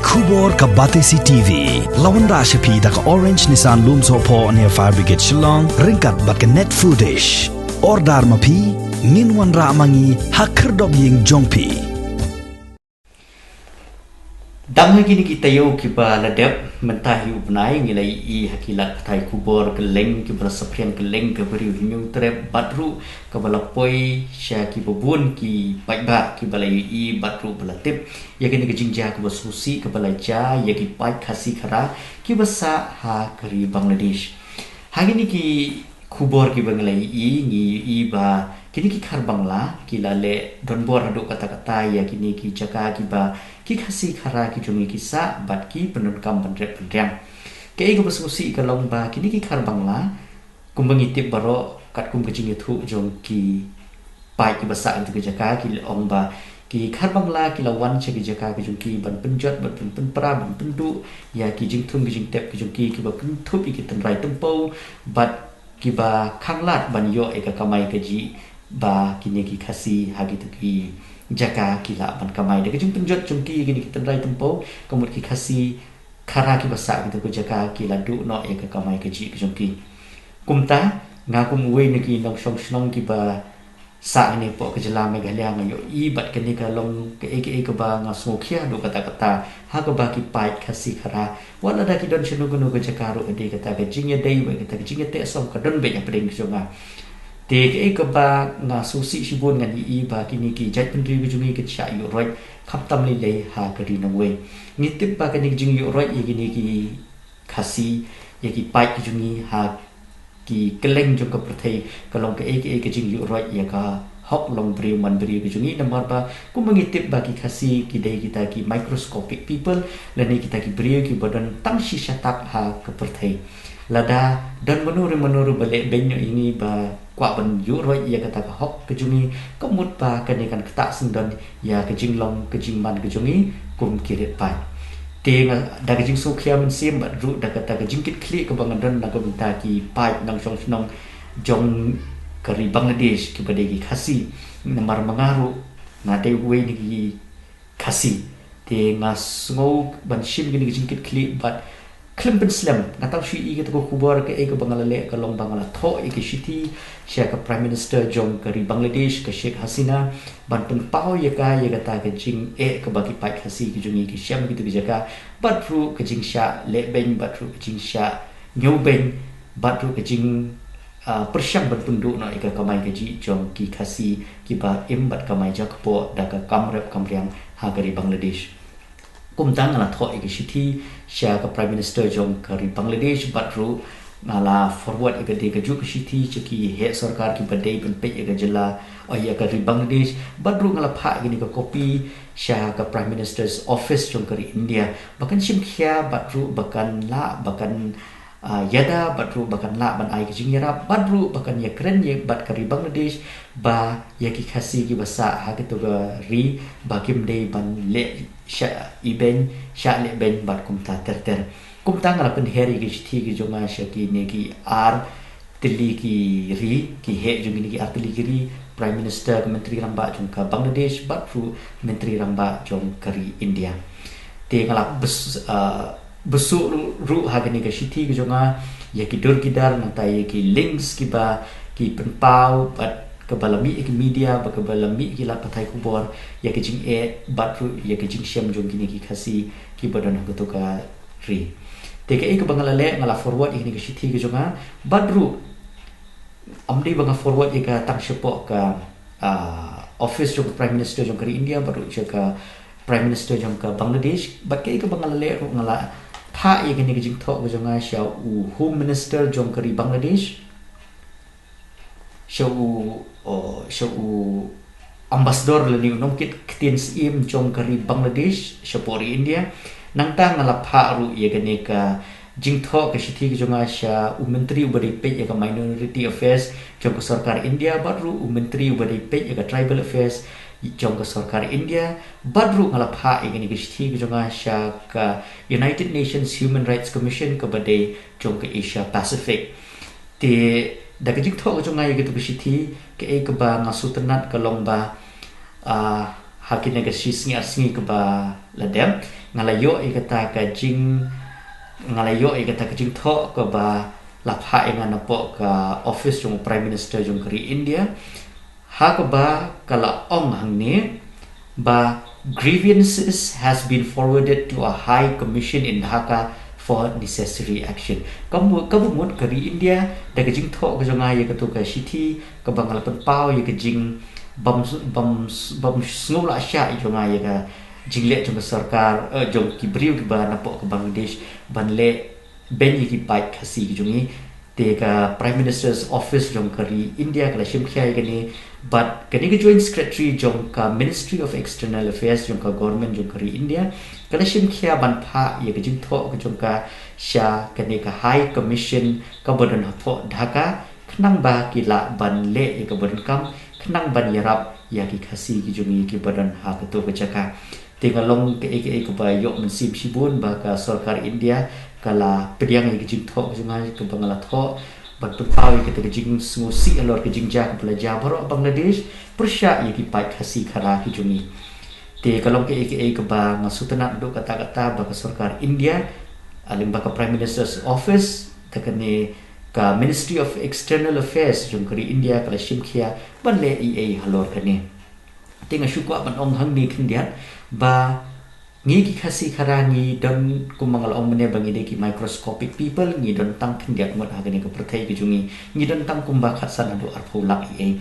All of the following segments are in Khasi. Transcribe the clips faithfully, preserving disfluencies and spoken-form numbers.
Khubor ka Batesi T V. La wanrah sha phi da ka Orange Nissan Lumsohphoh near Fire Brigade Shillong, ryngkat bad ka Net Foodish. Order ma phi, ngin wanrah ma ngi ha khyrdop ïing jong phi. Dang ha kine ki taïew kiba la dep, mynta hi u bnai ngi la ïohi ha ki lad pathai khubor kylleng kiba la saphriang kylleng ka briew Hynñiewtrep bad ruh kaba la poi sha kiba bun ki paidbah kiba la ïohi bad ruh ba la tip ïa kane ka jingjia kaba sngewsih kaba la jia ïa ki paid Khasi Khara kiba sah ha ka ri Bangladesh. Ha kine ki khubor kiba ngi la ïohi, ngi ïohi ba kine ki Kharbangla ki la leh donbor haduh katta katta ïa kine ki jaka kiba ki Khasi Khara ki jong ngi ki sah bad ki pyndonkam ban rep pynriang. Kaei kaba sngewsih ka long ba kine ki Kharbangla, kumba ngi tip baroh, katkum ka jingïathuh jong ki paid kiba sah ha kito ki jaka, ki la ong ba ki Kharbangla ki la wan sha ki jaka ki jong ki ban pynjot, ban pyn- pynpra, ban pynduh ïa ki jingthung ki jingtep ki jong ki kiba kynthup ïa ki tynrai tympew bad kiba khanglad ban ïoh ïa ka kamai kajih ba kine ki Khasi ha kito ki jaka ki lah ban kamai. Da ka jingpynjot jong ki ïa kine ki tynrai tympew, ka mut ki Khasi Khara kiba sah ha kito ki jaka ki la duh noh ïa ka kamai kajih ki jong ki. Kumta, nga kum uwei na ki nongshong shnong kiba sah hangne hapoh ka jylla Meghalaya, nga ïohi bad kane ka long kaei kaei kaba nga sngewkhia haduh katta katta, ha kaba ki paid Khasi Khara, wat lada ki don shano kano ka jaka ruh, ka dei kata ka jingïadei bad kata ka jingïateh song ka don beit hapdeng ka jong nga. Te kaei kaba nga sngewsih shibun, ngan ïohi ba kine ki jaitbynriew ki jong ngi kin shah ïuh roit khamtam lei lei ha ka ri nongwei. Ngi tip ba kane ka jingïuh roit ïa kine ki Khasi, ïa ki paid ki jong ngi ha ki kylleng jong ka pyrthei, ka long kaei kaei ka jingïuh roit ïa ka hok long briew man briew ki jong ngi, namar ba kumba ngi tip ba ki Khasi ki dei kita ki microscopic people, lane kita ki briew kiba don tang shi shatak ha ka pyrthei. Lada don mano re mano re ba leh beiñ noh ïa ngi, ba kwah ban ïuh roit ïa kata ka hok ka jong ngi, ka mut ba kane kan ktah syndon ïa ka jinglong ka jingman ka jong ngi kum ki riewpaid. Te nga, da ka jingsngewkhia mynsiem bad ruh da kata ka jingkitkhlieh kaba nga don na ka bynta ki paid nongshong shnong jong ka ri Bangladesh kiba dei ki Khasi, namar ma nga ruh nga dei uwei na ki Khasi. Te nga sngew ban shim kine ki jingkitkhlieh bad khlem pynslem, nga tang shu ïohi kata ka khubor, kaei kaba nga la leh ka long ba nga la thoh ïa ki shithi sha ka Prime Minister jong ka ri Bangladesh, ka Sheikh Hasina, ban pynpaw ïa ka, ïa kata ka jingeh kaba ki paid Khasi ki jong ngi ki shem ha kito ki jaka, bad ruh ka jingshah leh beiñ, bad ruh ka jingshah ñiew beiñ, bad ruh ka jing, ah, pyrshang ban pynduh noh ïa ka kamai kajih jong ki Khasi kiba im bad kamai jakpoh da ka kam rep kam riang ha ka ri Bangladesh. Kumta nga la thoh ïa ka shithi sha ka Prime Minister jong ka ri Bangladesh, bad ruh nga la forward ïa ka dei kajuh ka shithi sha ki heh sorkar kiba dei ban peit ïa ka jylla, oh, ïa ka ri Bangladesh, bad ruh nga la phah ïa kane ka copy sha ka Prime Minister's Office jong ka ri India, ba kan shim khia bad ruh ba kan lah, ba kan, ah, ïada bad ruh ba kan lah ban ai ka jingïarap, bad ruh ba kan ïakren ïa bad ka ri Bangladesh ba ïa ki Khasi kiba sah ha kito ka ri ba kim dei ban leh shah ibeiñ, shah leh beiñ bad kumta ter ter. Kumta nga la pynher ïa ki shithi ki jong nga sha kine ki ar tylli ki ri, ki heh jong kine ki ar tylli ki ri, Prime Minister, ka Myntri Rangbah jong ka Bangladesh, bad ruh Myntri Rangbah jong ka ri India. Te nga la bes-, ah, bsuh ruh, ruh ha kane ka shithi ka jong nga ïa ki dur ki dar, nangta ïa ki links kiba ki pynpaw bad kaba la mih ïa ki media, bad kaba la mih ïa ki lad pathai khubor, ïa ka jingeh bad ruh ïa ka jingshem jong kine ki Khasi kiba don ha kato ka ri. Te kaei kaba nga la leh, nga la forward ïa kane ka shithi ka jong nga, bad ruh ym dei ba nga forward ïa ka tang shapoh ka, ah, office jong ka Prime Minister jong ka ri India, bad ruh sha ka Prime Minister jong ka Bangladesh, bad kaei kaba nga la leh ruh, nga la phah ïa kane ka jingthoh ka jong nga sha u Home Minister jong ka ri Bangladesh, sha u, oh, sha u Ambassador lane u nongkit ktien syiem jong ka ri Bangladesh shapoh ri India. Nangta nga la phah ruh ïa kane ka jingthoh ka shithi ka jong nga sha u Myntri uba dei peit ïa ka Minority Affairs jong ka sorkar India, bad ruh u Myntri uba dei peit ïa ka Tribal Affairs jong ka sorkar India, bad ruh nga la phah ïa kane ka shithi ka jong nga sha ka United Nations Human Rights Commission kaba dei jong ka Asia Pacific. Te da ka jingthoh ka jong nga ïa kito ka shithi, kaei kaba nga sngewtynnat ka long ba, ah, Ha kine ki shi sngi ar sngi kaba la dep, nga la ïoh ïa kata ka jing, nga la ïoh ïa kata ka jingthoh kaba la phah ïa nga napoh ka office jong Prime Minister jong ka ri India. Ha kaba ka la ong hangne ba grievances has been forwarded to a high commission in Dhaka for necessary action. Kaba mut ka ri India da ka jingthoh ka jong nga ïa kato ka shithi kaba nga la pynpaw ïa ka jing bym bym bym sngewlah shah ïa jong nga ïa ka jingleh jong ka sorkar, eh, jong ki briew kiba napoh ka Bangladesh ban leh beiñ ïa ki paid Khasi ki jong ngi. Te ka Prime Minister's Office jong ka ri India ka la shim khia ïa kane, bad kane ka Joint Secretary jong ka Ministry of External Affairs jong ka Government jong ka ri India ka la shim khia ban phah ïa ka jingthoh ka jong ka sha kane ka High Commission kaba don hapoh Dhaka, khnang ba ki lah ban leh ïa kaba donkam khnang ban ïarap ïa ki Khasi ki jong ngi kiba don ha kato ka jaka. Te nga long kaei kaei kaba ïoh mynsiem shibun ba ka sorkar India ka la pdiang ïa ka jingthoh ka jong nga kaba nga la thoh ban pynpaw ïa kata ka jingsngewsih halor ka jingjia kaba la jia baroh Bangladesh pyrshah ïa ki paid Khasi Khara ki jong ngi. Te ka long kaei kaei kaba nga sngewtynnat duh katta katta ba ka sorkar India, ah, lyngba ka Prime Minister's Office, da kane ka Ministry of External Affairs jong ka ri India ka la shim khia ban leh ei ei halor kane. Te nga shu kwah ban ong hangne khyndiat ba ngi ki Khasi Khara ngi don, kumba nga la ong mynne, ba ngi dei ki microscopic people, ngi don tang khyndiat ngut ha kane ka pyrthei ka jong ngi, ngi don tang kumba khatsan haduh arphew lak ei ei.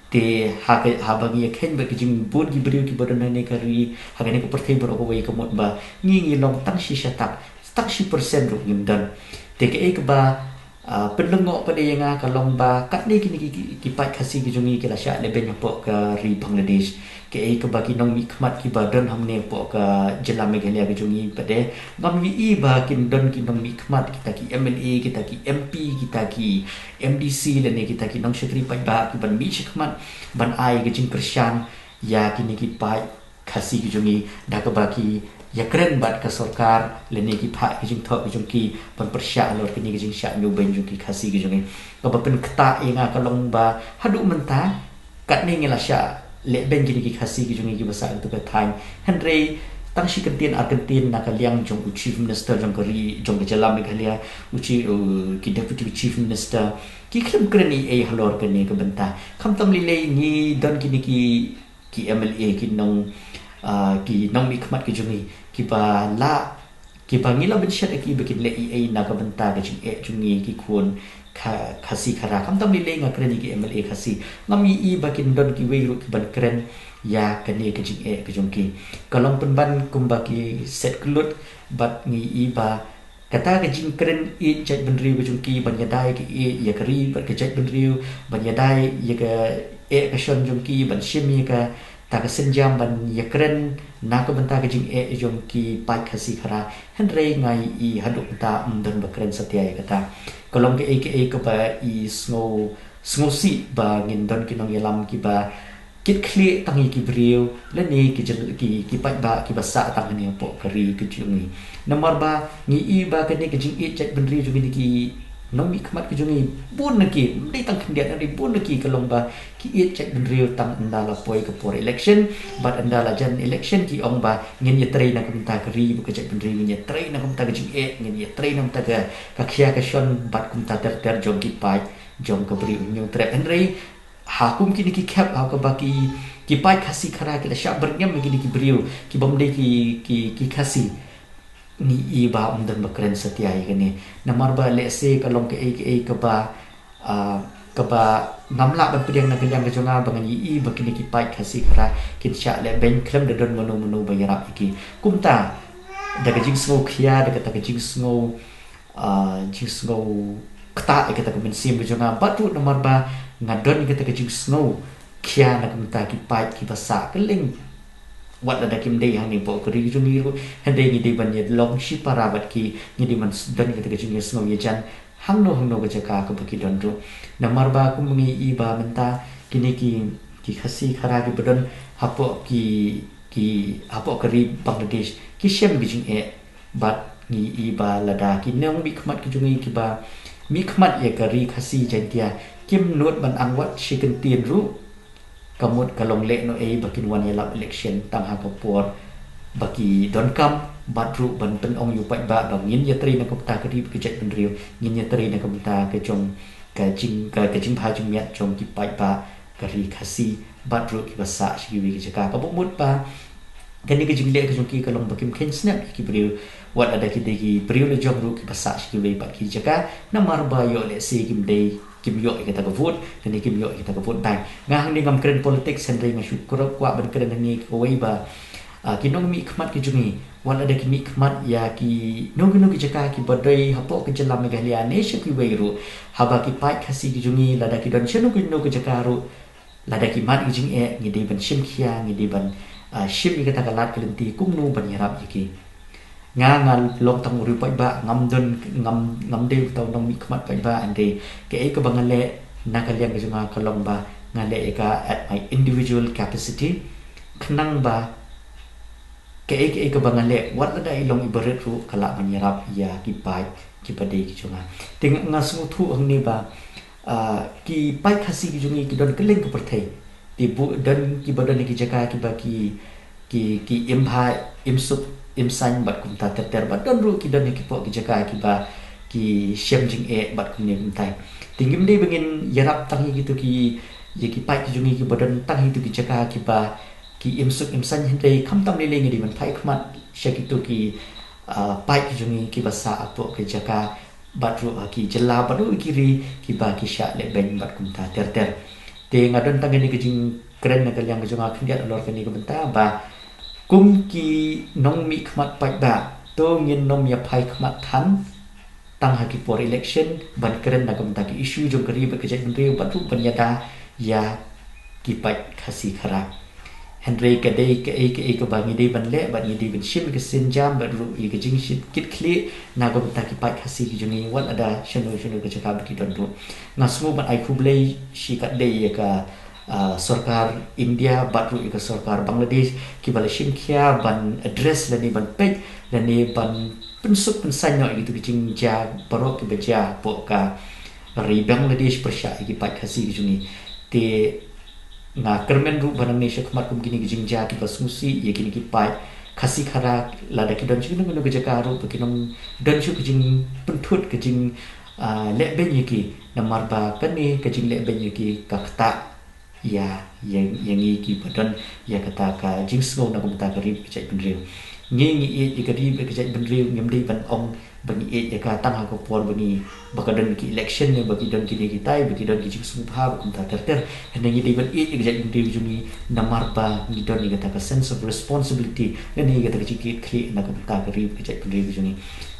Te ha ka, haba ngi ïa kheiñ bad ka jingbun ki briew kiba don ha kane ka ri, ha kane ka pyrthei baroh kawei, ka mut ba ngi ngi long tang shi shatak, tang shi percent ruh ngim don. Te kaei kaba, ah, pynlyngngoh pat ïa nga ka long ba katne kine ki, ki, ki paid Khasi ki jong ngi ki la shah leh beiñ hapoh ka ri Bangladesh. Kaei kaba ki nongmihkhmat kiba don hangne hapoh ka jylla Meghalaya ka jong ngi pat de, ngam ïohi ba kin don ki nongmihkhmat, kita ki M L A, kita ki M P, kita ki M D C lane kita ki nongshakri paidbah kiban mih shakhmat ban ai ka jingkyrshan ïa kine ki paid Khasi ki jong ngi da kaba ki ïakren bad ka sorkar lane ki phah ka jingthoh ka jong ki ban pyrshah halor kane ka jingshah ñiewbeiñ jong ki Khasi ki jong ngi. Kaba pynktah ïa nga ka long ba haduh mynta katne ngi la shah leh beiñ kine ki Khasi ki jong ngi kiba sah ha kato ka thaiñ, hynrei tang shi kyntien ar kyntien na ka liang jong u Chief Minister jong ka ri, jong ka jylla Meghalaya, u Chi-, u, ki Deputy Chief Minister, ki khlem kren ei ei halor kane ka bynta. Khamtam lei lei ngi don kine ki, ki M L A, ki nong, ah, ki nongmihkhmat ki jong ngi kiba la, kiba ngi la bynshet ïa ki ba kin leh ei ei na ka bynta ka jingeh jong ngi ki khun Kha-, Khasi Khara. Khamtam lei lei nga kren ïa ki M L A Khasi, ngam ïohi ba kin don kiwei ruh kiban kren ïa kane ka jingeh ka jong ki. Ka long pynban kumba ki set kyllut bad ngi ïohi ba kata ka jingkren ïeit jaitbynriew ka jong ki ban ïada ïa ka, ïa ka ri bad ka jaitbynriew, ban ïada ïa ka eh ka shon jong ki, ban shim ïa kata ka sienjam ban ïakren na ka bynta ka jingeh jong ki paid Khasi Khara. Hynrei nga ïohi haduh mynta ym don ba kren satia ïa kata. Ka long kaei kaei kaba i sngew, sngewsih ba ngin don ki nongïalam kiba kit khlieh tang ïa ki briew lane ki jyl-, ki, ki paidbah kiba sah tang hangne hapoh ka ri ka jong ngi. Namar ba ngi ïohi ba kane ka jingïeit jaitbynriew jong kine ki nongmihkhmat ki jong ngi, bun na ki, ym dei tang khyndiat, hynrei bun na ki ka long ba ki ïeit jaitbynriew tang ynda la poi ka por election bad ynda la jan election ki ong ba ngin ïatrei na ka bynta ka ri bad ka jaitbynriew, ngin ïatrei na ka bynta ka jingeh, ngin ïatrei na ka bynta ka, ka khia ka shon bad kumta ter ter jong ki paid jong ka Bri u Hynñiewtrep. Hynrei ha kum kine ki khep ha kaba ki, ki paid Khasi Khara ki la shah byrngem ïa kine ki briew ki bym dei ki, ki, ki Khasi, ngi ïohi ba ym don ba kren satia ïa kane. Namar ba lehse ka long kaei kaei kaba, ah, kaba ngam lah ban pdiang na ka liang ka jong nga ba ngan ïohi ba kine ki paid Khasi Khara kin shah leh beiñ khlem da don mano mano ba ïarap ïa ki. Kumta da ka jingsngew khia, da kata ka jingsngew, ah, jingsngew ktah ïa kata ka mynsiem ka jong nga, bad ruh namar ba nga don ïa kata ka jingsngew khia na ka bynta ki paid kiba sah kylleng. Wat lada kim dei hangne hapoh ka ri ka jong ngi ruh, hynrei ngi dei ban ïalong shipara bad ki, ngi dei ban s-, don ïa kata ka jingïasngew ïajan hangno hangno ka jaka kaba ki don ruh. Namar ba kum ngi ïohi ba mynta kine ki, ki Khasi Khara kiba don hapoh ki, ki, hapoh ka ri Bangladesh ki shem ki jingeh. Bad ngi ïohi ba lada ki nongmihkhmat ki jong ngi kiba mihkhmat ïa ka ri Khasi Jaiñtia kim nud ban ang wat shi kyntien ruh, ka mut ka long lehnohei ba kin wan ïalap election tang ha ka por ba ki donkam, bad ruh ban pynong ïa u paidbah ba ngin ïatrei na ka bynta ka ri bad ka jaitbynriew, ngin ïatrei na ka bynta ka jong ka jing, ka, ka jingbha jingmiat jong ki paidbah ka ri Khasi, bad ruh kiba sah sha kiwei ki jaka. Kaba mut ba kane ka jingleh ka jong ki ka long ba kim kheiñ snep ïa ki briew, wat lada ki dei ki briew la jong ruh kiba sah sha kiwei pat ki jaka, namar ba ïoh lehse kim dei, kim ïoh ïa kata ka vote, lane kim ïoh ïa kata ka vote bank. Nga hangne ngam kren politics, hynrei nga shu kwah ban kren hangne kawei ba, ah, ki nongmihkhmat ki jong ngi, wat lada ki mihkhmat ïa kino kino ki jaka kiba dei hapoh ka jylla Meghalaya ne sha kiwei ruh, haba ki paid Khasi ki jong ngi lada ki don shano kino ki jaka ruh, lada ki mad ki jingeh, ngi dei ban shim khia, ngi dei ban, ah, shim ïa kata ka lad ka lynti kumno ban ïarap ïa ki. Nga, nga long tang u riew paidbah, ngam don, ngam, ngam dei uta u nongmihkhmat paidbah, hynrei kaei kaba nga leh na ka liang ka jong nga ka long ba nga leh ïa ka at my individual capacity, khnang ba kaei kaei kaba nga leh, wat lada i long iba rit ruh, ka lah ban ïarap ïa ki paid kiba dei ki jong nga. Te nga, nga sngewthuh hangne ba, ah, ki paid Khasi ki jong ngi ki don kylleng ka pyrthei. Te bun don kiba don ha ki jaka kiba ki, ki, ki im bha, im suk, im saiñ bad kumta ter ter, bad don ruh ki don ha kipoh ki jaka kiba ki shem jingeh bad kumne kumtai. Te ngim dei ba ngin ïarap tang ïa kito ki, ïa ki paid ki jong ngi kiba don tang ha kito ki jaka kiba ki im suk im saiñ, hynrei khamtam lei lei ngi dei ban phai khmat sha kito ki, ah, paid ki jong ngi kiba sah hapoh ki jaka bad ruh ha ki jylla bad ruh ki ri kiba ki shah lehbeiñ bad kumta ter ter. Te nga don tang kane ka jingkren na ka liang ka jong nga khyndiat halor kane ka bynta ba kum ki nongmihkhmat paidbah, to ngin nym ïa phai khmat than tang ha ki por election ban kren na ka bynta ki issue jong ka ri bad ka jaitbynriew bad ruh ban ïada ïa ki paid Khasi Khara. Hynrei ka dei kaei kaei kaba ngi dei ban leh, bad ngi dei ban shim ka sienjam bad ruh ïa ka jingshit kit khlieh na ka bynta ki paid Khasi ki jong ngi, wat lada shano shano ka jaka ba ki don ruh. Nga sngew ban ai khublei shikatdei ïa ka, ah, sorkar India bad ruh ïa ka sorkar Bangladesh kiba la shim khia ban address lane ban peit lane ban pynsuk pynsaiñ noh ïa kito ki jingjia baroh kiba jia hapoh ka ri Bangladesh pyrshah ïa ki paid Khasi ki jong ngi. Te nga kyrmen ruh ba nangne sha khmat kum kine ki jingjia kiba sngewsih ïa kine ki paid Khasi Khara, lada ki don sha kino kino ki jaka ruh, ba kin nym don shuh ka jingpynthut, ka jing, ah, lehbeiñ ïa ki, namar ba kane ka jinglehbeiñ ïa ki ka ktah ïa, ïa, ïa ngi kiba don ïa kata ka jingsngew na ka bynta ka ri bad ka jaitbynriew. Ngi, ngi ïeit ïa ka ri bad ka jaitbynriew, ngim dei ban ong ba ngi ïeit ïa ka tang ha ka por ba ngi, ba ka don ki election ne ba ki don kine kitai, ba ki don ki jingsngewbha bad kumta ter ter. Hynrei ngi dei ban ïeit ïa ka jaitbynriew jong ngi namar ba ngi don ïa kata ka sense of responsibility lane ïa kata ka jingkit khlieh na ka bynta ka ri bad ka jaitbynriew jong ngi.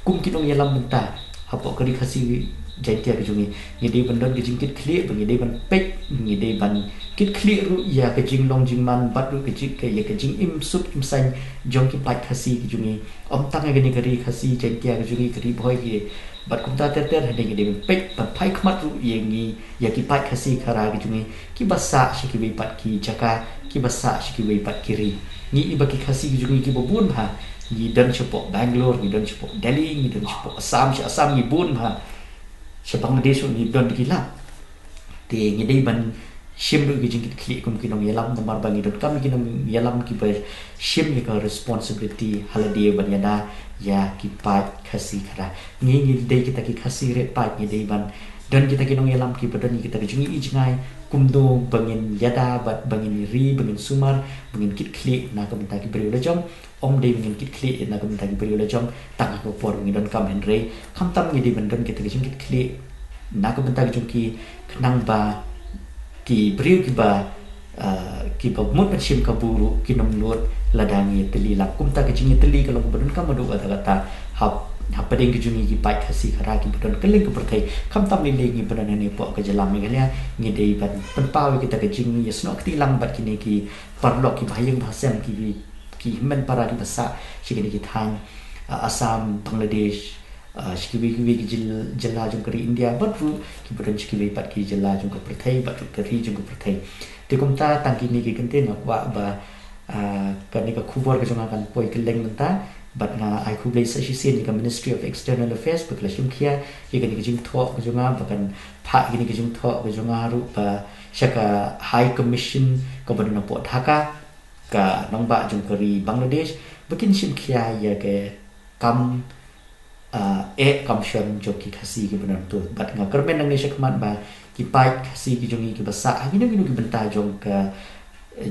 Kum ki nongïalam bynta hapoh ka ri Khasi Jaintia ka jong ngi, ngi dei ban don ka jingkit khlieh, ba ngi dei ban peit, ngi dei ban kit khlieh ruh ïa ka jinglong jingman bad ruh ka jing, ka, ïa ka jingim suk im saiñ jong ki paid Khasi ki jong ngi. Ym tang ha kane ka ri Khasi Jaintia ka jong ngi, ka ri Bhoi ki bad kumta ter ter, hynrei ngi dei ban peit, ban phai khmat ruh ïa ngi, ïa ki paid Khasi Khara ki jong ngi kiba sah sha kiwei pat ki jaka, kiba sah sha kiwei pat ki ri. Ngi iba ki Khasi ki jong ngi kiba bun bha, ngi don shapoh Bangalore, ngi don shapoh Delhi, ngi don shapoh Assam, sha Assam ngi bun bha. Sha Bangladesh ruh ngi don ki lap. Te ngi dei ban shim ruh ki jingkit khlieh kum ki nongïalam, namar ba ngi donkam ki nongïalam kiba shim ïa ka responsibility ha lade ban ïada ïa ki paid Khasi Khara. Ngi, ngi dei kita ki Khasi rit paid, ngi dei ban don kita ki nongïalam kiba don ïa kita ki jingi jngai kumno ba ngin ïada bad ba ngin ri, ba ngin sumar, ba ngin kit khlieh na ka bynta ki briew la jong. Ym dei ba ngin kit khlieh na ka bynta ki briew la jong tang ha ka por ba ngi donkam, hynrei khamtam ngi dei ban don kita ki jingkit khlieh na ka bynta ki jong ki, khnang ba ki briew kiba, ah, kiba mut ban shim kabu ruh kin ym nud lada ngi ïatylli lang. Kumta ka jingïatylli ka long kaba donkam haduh katta katta hap, hapdeng ki jong ngi ki paid Khasi Khara kiba don kylleng ka pyrthei. Khamtam lei lei ngi ba don hangne hapoh ka jylla Meghalaya, ngi dei ban pynpaw ïa kita ka jingïasnoh kti lang bad kine ki paralok kiba ha ïing ba ha sem, ki, ki hynmen para kiba sah sha kine ki thaiñ, ah, Assam, Bangladesh, ah, sha kiwei kiwei ki jyl-, jylla jong ka ri India bad ruh kiba don sha kiwei pat ki jylla jong ka pyrthei bad ruh ka ri jong ka pyrthei. Te kumta tang kine ki kyntien nga kwah ba, ah, kane ka khubor ka jong nga kan poi kylleng mynta. Bad nga ai khublei sa shisien ïa ka Ministry of External Affairs ba ka la shim khia ïa kane ka jingthoh ka jong nga, ba kan phah ïa kane ka jingthoh ka jong nga ruh ba sha ka High Commission kaba don hapoh Dhaka, ka nongbah jong ka ri Bangladesh, ba kin shim khia ïa ka kam, ah, eh kam shon jong ki Khasi kiba don to. Bad nga kyrmen nangne shakhmat ba ki paid Khasi ki jong ngi kiba sah ha kino kino ki bynta jong ka,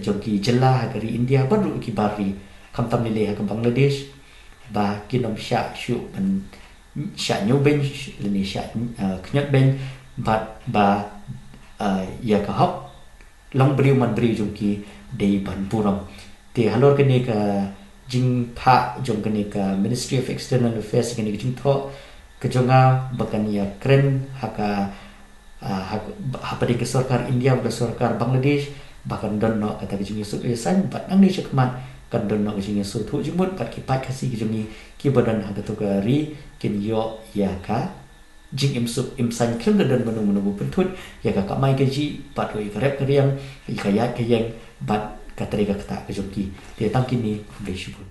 jong ki jylla ha ka ri India bad ruh ki bar ri, khamtam lei lei ha ka Bangladesh, ba kin ym shah shuh ban shah ñiewbeiñ lane shah, ah, khñiotbeiñ, bad ba, ah, ïa ka hok long briew man briew jong ki dei ban burom. Te halor kane ka jingphah jong kane ka Ministry of External Affairs, kane ka jingthoh ka jong nga ba kan ïakren ha ka, ah, ha, hapdeng ka sorkar India bad ka sorkar Bangladesh, ba kan don noh kata ka jingïasuk ïasaiñ, bad nangne shakhmat kan don noh ka jingïasuk thuh jingmut bad ki paid Khasi ki jong ngi kiba don ha kato ka ri kin ïoh ïa ka jingimsuk imsaiñ, khlem da don mano mano ba pynthut ïa ka kamai kajih, bad ruh ïa ka rep ka riang, ïa ka ïaid ka ïeng bad ka trei ka ktah ka jong ki. Te tang kine, khublei shibun.